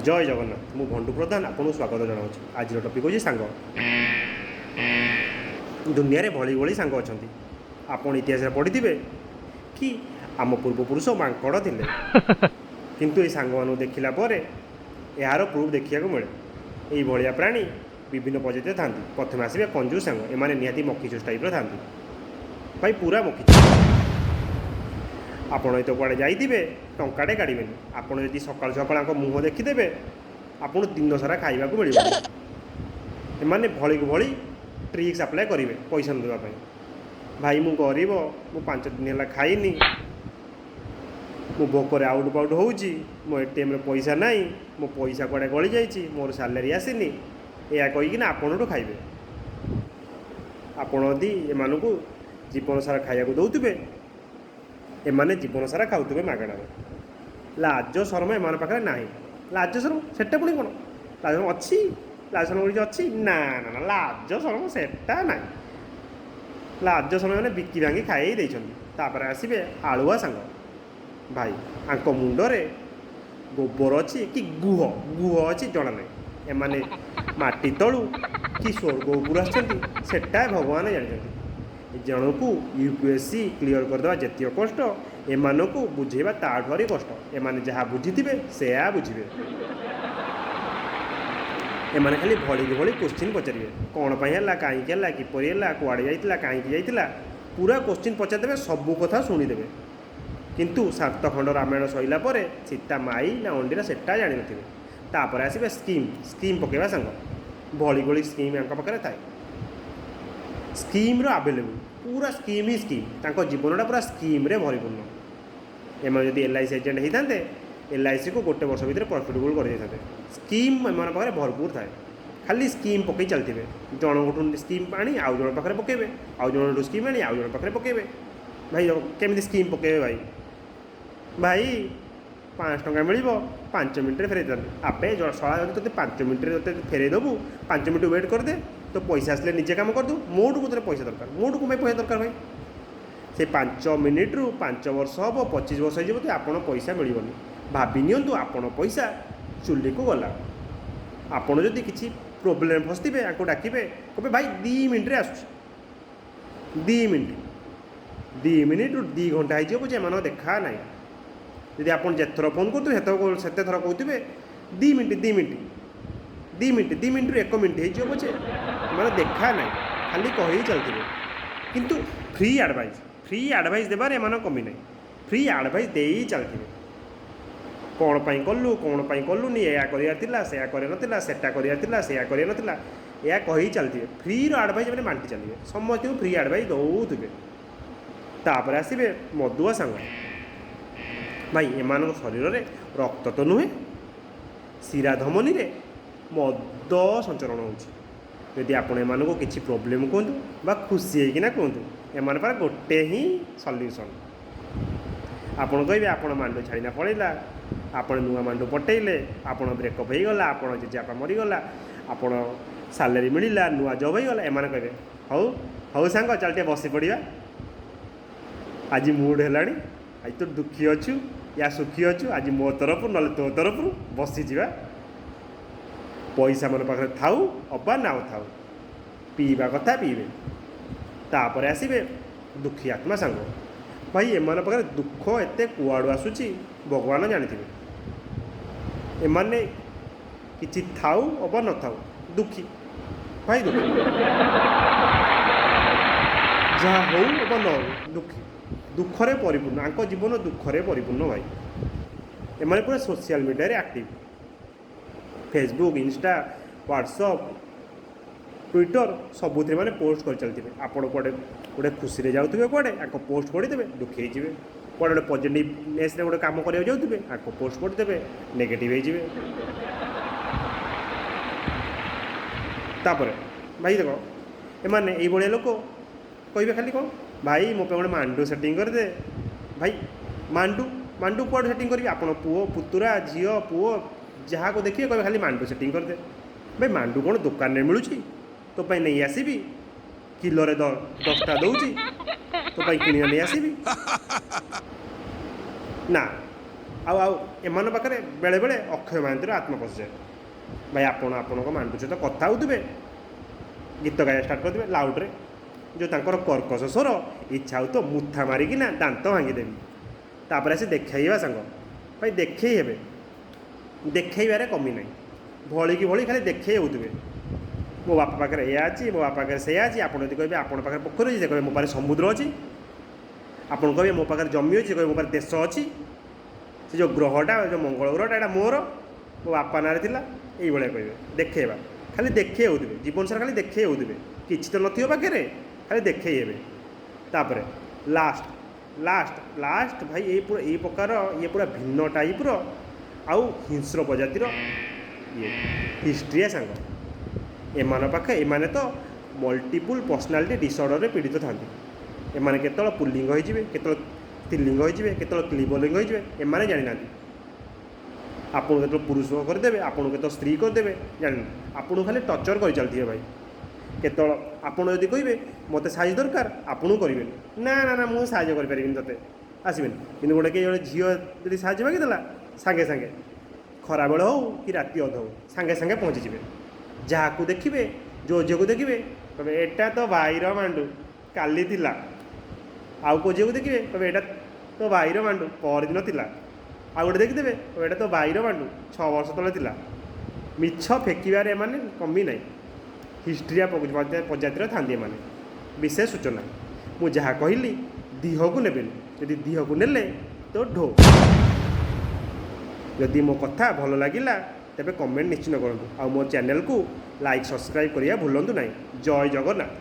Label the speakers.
Speaker 1: ଜୟ ଜଗନ୍ନାଥ। ମୁଁ ଭଣ୍ଡୁ ପ୍ରଧାନ ଆପଣଙ୍କୁ ସ୍ୱାଗତ ଜଣାଉଛି। ଆଜିର ଟପିକ୍ ହେଉଛି ସାଙ୍ଗ। ଦୁନିଆରେ ଭଳି ଭଳି ସାଙ୍ଗ ଅଛନ୍ତି। ଆପଣ ଇତିହାସରେ ପଢ଼ିଥିବେ କି ଆମ ପୂର୍ବପୁରୁଷ ମାଙ୍କଡ଼ ଥିଲେ, କିନ୍ତୁ ଏଇ ସାଙ୍ଗମାନଙ୍କୁ ଦେଖିଲା ପରେ ଏହାର ପ୍ରୁଫ୍ ଦେଖିବାକୁ ମିଳେ। ଏଇଭଳିଆ ପ୍ରାଣୀ ବିଭିନ୍ନ ପ୍ରଜାତିରେ ଥାନ୍ତି। ପ୍ରଥମେ ଆସିବେ କଞ୍ଜୁସ ସାଙ୍ଗ। ଏମାନେ ନିହାତି ମକ୍ଷିଚୁସ୍ ଟାଇପ୍ର ଥାନ୍ତି। ଭାଇ, ପୁରା ମକ୍ଷିଚୁସ୍। ଆପଣ ତ କୁଆଡ଼େ ଯାଇଥିବେ, ଟଙ୍କାଟେ କାଢ଼ିବେନି। ଆପଣ ଯଦି ସକାଳୁ ସକାଳୁ ଆଙ୍କ ମୁହଁ ଦେଖିଦେବେ, ଆପଣଙ୍କୁ ଦିନ ସାରା ଖାଇବାକୁ ମିଳିବନି। ଏମାନେ ଭଳିକୁ ଭଳି ଟ୍ରିକ୍ସ ଆପ୍ଲାଏ କରିବେ ପଇସା ନ ଦେବା ପାଇଁ। ଭାଇ, ମୁଁ ଗରିବ, ମୁଁ 5 ଦିନ ହେଲା ଖାଇନି, ମୁଁ ଭୋକରେ ଆଉଟ ପାଉଟ ହେଉଛି, ମୋ ଏଟିଏମ୍ରେ ପଇସା ନାହିଁ, ମୋ ପଇସା କୁଆଡ଼େ ଗଳି ଯାଇଛି, ମୋର ସାଲାରୀ ଆସିନି, ଏହା କହିକିନା ଆପଣଙ୍କଠୁ ଖାଇବେ। ଆପଣ ଯଦି ଏମାନଙ୍କୁ ଜୀବନ ସାରା ଖାଇବାକୁ ଦେଉଥିବେ, ଏମାନେ ଜୀବନ ସାରା ଖାଉଥିବେ ମାଗଣାରେ। ଲାଜ ଶରମ ଏମାନଙ୍କ ପାଖରେ ନାହିଁ। ଲାଜ ଶରମ ସେଟା ପୁଣି କ'ଣ? ଲାଜ ଶରମ ଅଛି? ଲାଜ ଶରମ କିଛି ଅଛି? ନା ନା ନା, ଲାଜ ଶରମ ସେଟା ନାହିଁ। ଲାଜ ଶରମ ମାନେ ବିକି ଭାଙ୍ଗି ଖାଇ ଦେଇଛନ୍ତି। ତାପରେ ଆସିବେ ଆଳୁଆ ସାଙ୍ଗ। ଭାଇ, ଆଙ୍କ ମୁଣ୍ଡରେ ଗୋବର ଅଛି କି ଗୁହ ଗୁହ ଅଛି ଜଣା ନାହିଁ। ଏମାନେ ମାଟି ତଳୁ କି ସ୍ୱର୍ଗ ଉପରୁ ଆସିଛନ୍ତି, ସେଟା ଭଗବାନ ଜାଣିଛନ୍ତି। ଜଣକୁ ୟୁପିଏସସି କ୍ଲିଅର କରିଦେବା ଯେତିକ କଷ୍ଟ, ଏମାନଙ୍କୁ ବୁଝେଇବା ତାଠୁ ଆହୁରି କଷ୍ଟ। ଏମାନେ ଯାହା ବୁଝିଥିବେ ସେୟା ବୁଝିବେ। ଏମାନେ ଖାଲି ଭଳିକି ଭଳି କୋଶ୍ଚିନ୍ ପଚାରିବେ। କ'ଣ ପାଇଁ ହେଲା, କାହିଁକି ହେଲା, କିପରି ହେଲା, କୁଆଡ଼େ ଯାଇଥିଲା, କାହିଁକି ଯାଇଥିଲା, ପୁରା କୋଶ୍ଚିନ୍ ପଚାରିଦେବେ, ସବୁ କଥା ଶୁଣିଦେବେ। କିନ୍ତୁ ସାତ ଖଣ୍ଡ ରାମାୟଣ ସରିଲା ପରେ ସୀତା ମାଇ ନା ଅଣ୍ଡିରା ସେଟା ଜାଣିନଥିବେ। ତାପରେ ଆସିବେ ସ୍କିମ୍ ସ୍କିମ୍ ପକାଇବା ସାଙ୍ଗ। ଭଳି ଭଳି ସ୍କିମ୍ ୟାଙ୍କ ପାଖରେ ଥାଏ। ସ୍କିମ୍ର ଆଭେଲେବୁଲ୍, ପୁରା ସ୍କିମ୍ ହିଁ ସ୍କିମ୍। ତାଙ୍କ ଜୀବନଟା ପୁରା ସ୍କିମ୍ରେ ପରିପୂର୍ଣ୍ଣ। ଏମାନେ ଯଦି ଏଲ୍ଆଇସି ଏଜେଣ୍ଟ ହେଇଥାନ୍ତେ, ଏଲ୍ଆଇସିକୁ ଗୋଟେ ବର୍ଷ ଭିତରେ ପ୍ରଫିଟେବୁଲ୍ କରିଦେଇଥାନ୍ତେ। ସ୍କିମ୍ ଏମାନଙ୍କ ପାଖରେ ଭରପୁର ଥାଏ। ଖାଲି ସ୍କିମ୍ ପକାଇ ଚାଲିଥିବେ। ଜଣଙ୍କଠୁ ସ୍କିମ୍ ଆଣି ଆଉ ଜଣଙ୍କ ପାଖରେ ପକାଇବେ, ଆଉ ଜଣଙ୍କଠୁ ସ୍କିମ୍ ଆଣି ଆଉ ଜଣଙ୍କ ପାଖରେ ପକାଇବେ। ଭାଇ, କେମିତି ସ୍କିମ୍ ପକାଇବେ? ଭାଇ, ଭାଇ, 500 ଟଙ୍କା ମିଳିବ, 5 ମିନିଟ୍ରେ ଫେରେଇ ଦିଅନ୍ତି। ଆବେ ଶଳା, ଯଦି ତୋତେ 5 ମିନିଟ୍ରେ ତୋତେ ଫେରେଇ ଦେବୁ, 5 ମିନିଟ୍ ୱେଟ୍ କରିଦେ। ତୋ ପଇସା ଆସିଲେ ନିଜେ କାମ କରିଦେବୁ। ମୋଠୁ ତୋତେ ପଇସା ଦରକାର? ମୋଠୁ କ'ଣ ପାଇଁ ପଇସା ଦରକାର ଭାଇ? ସେ 5 ମିନିଟ୍ରୁ 5 ବର୍ଷ ହେବ, 25 ବର୍ଷ ହେଇଯିବ କି ଆପଣ ପଇସା ମିଳିବନି। ଭାବି ନିଅନ୍ତୁ ଆପଣ ପଇସା ଚୁଲିକୁ ଗଲା। ଆପଣ ଯଦି କିଛି ପ୍ରୋବ୍ଲେମ୍ ଫସିଥିବେ, ଆଙ୍କୁ ଡାକିବେ, କହିବେ, ଭାଇ, 2 ମିନିଟ୍ରେ ଆସୁଛି। 2 ମିନିଟ୍, 2 ମିନିଟ୍ରୁ 2 ଘଣ୍ଟା ହେଇଯିବ ଯେ ଏମାନଙ୍କ ଦେଖା ନାହିଁ। ଯଦି ଆପଣ ଯେତେଥର ଫୋନ୍ କରୁଥିବେ, ସେତେ ଥର କହୁଥିବେ 2 ମିନିଟ୍, 2 ମିନିଟ୍, 2 ମିନିଟ୍। 2 ମିନିଟ୍ରୁ 1 ମିନିଟ୍ ହେଇଯିବ ପଛେ ମାନେ ଦେଖା ନାହିଁ। ଖାଲି କହି ଚାଲିଥିବେ। କିନ୍ତୁ ଫ୍ରି ଆଡ଼ଭାଇସ୍, ଫ୍ରି ଆଡ଼ଭାଇସ୍ ଦେବାରେ ଏମାନଙ୍କ କମି ନାହିଁ। ଫ୍ରି ଆଡ଼ଭାଇସ୍ ଦେଇ ଚାଲିଥିବେ। କ'ଣ ପାଇଁ କଲୁ, କ'ଣ ପାଇଁ କଲୁନି, ଏହା କରିବାର ଥିଲା, ସେୟା କରିବାର ନଥିଲା, ସେଟା କରିବାର ଥିଲା, ସେୟା କରିବାର ନଥିଲା, ଏହା କହି ଚାଲିଥିବେ। ଫ୍ରିର ଆଡ଼ଭାଇସ୍ ମାନେ ବାଣ୍ଟି ଚାଲିବେ, ସମସ୍ତଙ୍କୁ ଫ୍ରି ଆଡ଼ଭାଇସ୍ ଦେଉଥିବେ। ତାପରେ ଆସିବେ ମଦୁଆ ସାଙ୍ଗ। ଭାଇ, ଏମାନଙ୍କ ଶରୀରରେ ରକ୍ତ ତ ନୁହେଁ, ଶିରା ଧମନୀରେ ମଦ ସଞ୍ଚରଣ ହେଉଛି। ଯଦି ଆପଣ ଏମାନଙ୍କୁ କିଛି ପ୍ରୋବ୍ଲେମ୍ କୁହନ୍ତୁ ବା ଖୁସି ହେଇକିନା କୁହନ୍ତୁ, ଏମାନେ ପାଖରେ ଗୋଟେ ହିଁ ସଲ୍ୟୁସନ୍। ଆପଣ କହିବେ ଆପଣ ମାଣ୍ଡୁ ଛାଡ଼ିନା ପଳେଇଲା, ଆପଣ ନୂଆ ମାଣ୍ଡୁ ପଟେଇଲେ, ଆପଣ ବ୍ରେକଅପ୍ ହେଇଗଲା, ଆପଣ ଜେଜେବାପା ମରିଗଲା, ଆପଣ ସାଲେରୀ ମିଳିଲା, ନୂଆ ଜବ୍ ହେଇଗଲା, ଏମାନେ କହିବେ, ହଉ ହଉ ସାଙ୍ଗ, ଚାଲ ଟିକେ ବସି ପଡ଼ିବା, ଆଜି ମୁଡ଼୍ ହେଲାଣି, ଆଜି ତୁ ଦୁଃଖୀ ଅଛୁ ୟା ସୁଖୀ ଅଛୁ, ଆଜି ମୋ ତରଫରୁ ନହେଲେ ତୋ ତରଫରୁ ବସିଯିବା। ପଇସା మన ପାଖରେ ଥାଉ ଅବା ନା ଥାଉ, ପିଇବା କଥା ପିଇବେ। ତାପରେ ଆସିବେ ଦୁଃଖୀ ଆତ୍ମା ସାଙ୍ଗ। ଭାଇ, ଏମାନଙ୍କ ପାଖରେ ଦୁଃଖ ଏତେ କୁଆଡ଼ୁ ଆସୁଛି ଭଗବାନ ଜାଣିଥିବେ। ଏମାନେ କିଛି ଥାଉ ଅବା ନଥାଉ ଦୁଃଖୀ। ଭାଇ, ଦୁଃଖୀ। ଯାହା ହଉ ଅବା ନ ହଉ ଦୁଃଖୀ, ଦୁଃଖରେ ପରିପୂର୍ଣ୍ଣ। ଆଙ୍କ ଜୀବନ ଦୁଃଖରେ ପରିପୂର୍ଣ୍ଣ। ଭାଇ, ଏମାନେ ପୁରା ସୋସିଆଲ ମିଡ଼ିଆରେ active. Facebook, insta, WhatsApp, Twitter ସବୁଥିରେ ମାନେ ପୋଷ୍ଟ କରି ଚାଲିଥିବେ। ଆପଣ କୁଆଡ଼େ ଗୋଟେ ଖୁସିରେ ଯାଉଥିବେ, କୁଆଡ଼େ ଆଙ୍କ ପୋଷ୍ଟ ପଢ଼ିଦେବେ, ଦୁଃଖୀ ହେଇଯିବେ। କୁଆଡ଼େ ଗୋଟେ ପଜିଟିଭନେସ୍ରେ ଗୋଟେ କାମ କରିବାକୁ ଯାଉଥିବେ, ଆଙ୍କ ପୋଷ୍ଟ ପଢ଼ିଦେବେ, ନେଗେଟିଭ୍ ହେଇଯିବେ। ତାପରେ ଭାଇ ଦେଖ, ଏମାନେ ଏଇଭଳିଆ ଲୋକ କହିବେ ଖାଲି କ'ଣ, ଭାଇ, ମୋ ପାଇଁ ଗୋଟେ ମାଣ୍ଡୁ ସେଟିଂ କରିଦେ। ଭାଇ, ମାଣ୍ଡୁ ମାଣ୍ଡୁ କୁଆଡ଼େ ସେଟିଂ କରିବି? ଆପଣ ପୁଅ, ପୁତୁରା, ଝିଅ, ପୁଅ ଯାହାକୁ ଦେଖିବେ, କହିବେ ଖାଲି ମାଣ୍ଡୁ ସେଟିଂ କରିଦେ। ଭାଇ, ମାଣ୍ଡୁ କ'ଣ ଦୋକାନରେ ମିଳୁଛି? ତୋ ପାଇଁ ନେଇ ଆସିବି? କିଲୋରେ 10ଟା ଦେଉଛି, ତୋ ପାଇଁ କିଣି ନେଇ ଆସିବି? ନା, ଆଉ ଆଉ ଏମାନଙ୍କ ପାଖରେ ବେଳେବେଳେ ଅକ୍ଷୟ ମହାନ୍ତିର ଆତ୍ମା ପଶିଯାଏ। ଭାଇ, ଆପଣ ଆପଣଙ୍କ ମାଣ୍ଡୁ ସହିତ କଥା ହେଉଥିବେ, ଗୀତ ଗାଇବା ଷ୍ଟାର୍ଟ କରିଦେବେ ଲାଉଡ଼ରେ, ଯେଉଁ ତାଙ୍କର କର୍କଶ ସ୍ୱର, ଇଚ୍ଛା ହେଉଥିବ ମୁଥା ମାରିକିନା ଦାନ୍ତ ଭାଙ୍ଗିଦେବି। ତାପରେ ଆସି ଦେଖେଇବା ସାଙ୍ଗ, ଭାଇ ଦେଖେଇ ହେବେ, ଦେଖେଇବାରେ କମି ନାହିଁ, ଭଳିକି ଭଳି ଖାଲି ଦେଖେଇ ହେଉଥିବେ। ମୋ ବାପା ପାଖରେ ଏଇଆ ଅଛି, ମୋ ବାପା ପାଖରେ ସେଇଆ ଅଛି। ଆପଣ ଯଦି କହିବେ ଆପଣଙ୍କ ପାଖରେ ପୋଖରୀ ଅଛି, ସେ କହିବେ ମୋ ପାଖରେ ସମୁଦ୍ର ଅଛି। ଆପଣ କହିବେ ମୋ ପାଖରେ ଜମି ଅଛି, ସେ କହିବେ ମୋ ପାଖରେ ଦେଶ ଅଛି। ସେ ଯେଉଁ ଗ୍ରହଟା, ଯେଉଁ ମଙ୍ଗଳ ଗ୍ରହଟା, ଏଇଟା ମୋର, ମୋ ବାପା ନାଁରେ ଥିଲା, ଏଇଭଳିଆ କହିବେ। ଦେଖେଇବା, ଖାଲି ଦେଖେଇ ହେଉଥିବେ, ଜୀବନ ସାରା ଖାଲି ଦେଖେଇ ହେଉଥିବେ, କିଛି ତ ନଥିବ ପାଖରେ, ଖାଲି ଦେଖେଇ ହେବେ। ତାପରେ ଲାଷ୍ଟ ଲାଷ୍ଟ ଲାଷ୍ଟ ଭାଇ, ଏଇ ପୁରା ଏଇ ପ୍ରକାର ଇଏ ପୁରା ଭିନ୍ନ ଟାଇପ୍ର ଆଉ ହିଂସ୍ର ପ୍ରଜାତିର ଇଏ ହିଷ୍ଟ୍ରିଆ ସାଙ୍ଗ। ଏମାନଙ୍କ ପାଖେ ଏମାନେ ତ ମଲ୍ଟିପୁଲ୍ ପର୍ସନାଲିଟି ଡିସଅର୍ଡ଼ରରେ ପୀଡ଼ିତ ଥାନ୍ତି। ଏମାନେ କେତେବେଳେ ପୁଲ୍ଲିଙ୍ଗ ହେଇଯିବେ, କେତେବେଳେ ସ୍ତ୍ରୀଲିଙ୍ଗ ହେଇଯିବେ, କେତେବେଳେ କ୍ଲିବଲିଙ୍ଗ ହେଇଯିବେ, ଏମାନେ ଜାଣିନାହାନ୍ତି। ଆପଣଙ୍କୁ କେତେବେଳେ ପୁରୁଷ କରିଦେବେ, ଆପଣଙ୍କୁ କେତେବେଳେ ସ୍ତ୍ରୀ କରିଦେବେ, ଜାଣିନାହାନ୍ତି। ଆପଣଙ୍କୁ ଖାଲି ଟର୍ଚର୍ କରି ଚାଲିଥିବେ ଭାଇ। କେତେବେଳେ ଆପଣ ଯଦି କହିବେ ମୋତେ ସାହାଯ୍ୟ ଦରକାର, ଆପଣଙ୍କୁ କରିବେନି, ନା ନା ନା ମୁଁ ସାହାଯ୍ୟ କରିପାରିବିନି ତୋତେ, ଆସିବେନି। କିନ୍ତୁ ଗୋଟେ କେହି ଜଣେ ଝିଅ ଯଦି ସାହାଯ୍ୟ ମାଗିଦେଲା, ସାଙ୍ଗେ ସାଙ୍ଗେ ଖରାବେଳ ହେଉ କି ରାତି ଅଧ ହେଉ, ସାଙ୍ଗେ ସାଙ୍ଗେ ପହଞ୍ଚିଯିବେ। ଯାହାକୁ ଦେଖିବେ, ଯେଉଁ ଝିଅକୁ ଦେଖିବେ, କହିବେ ଏଇଟା ତ ଭାଇର ମାଣ୍ଡୁ, କାଲି ଥିଲା। ଆଉ କେଉଁ ଝିଅକୁ ଦେଖିବେ, କହିବେ ଏଇଟା ତୋ ଭାଇର ମାଣ୍ଡୁ, ପରଦିନ ଥିଲା। ଆଉ ଗୋଟେ ଦେଖିଦେବେ, କହିବେ ଏଇଟା ତୋ ଭାଇର ମାଣ୍ଡୁ, 6 ବର୍ଷ ତଳେ ଥିଲା। ମିଛ ଫେକିବାରେ ଏମାନେ କମି ନାହିଁ। ହିଷ୍ଟ୍ରିଆ ପ୍ରଜାତିର ଥାନ୍ତି ଏମାନେ। ବିଶେଷ ସୂଚନା, ମୁଁ ଯାହା କହିଲି ଦିହକୁ ନେବେନି, ଯଦି ଦିହକୁ ନେଲେ ତ ଢୋ। ଯଦି ମୋ କଥା ଭଲ ଲାଗିଲା ତେବେ କମେଣ୍ଟ ନିଶ୍ଚିତ କରନ୍ତୁ, ଆଉ ମୋ ଚ୍ୟାନେଲକୁ ଲାଇକ୍ ସବସ୍କ୍ରାଇବ୍ କରିବା ଭୁଲନ୍ତୁ ନାହିଁ। ଜୟ ଜଗନ୍ନାଥ।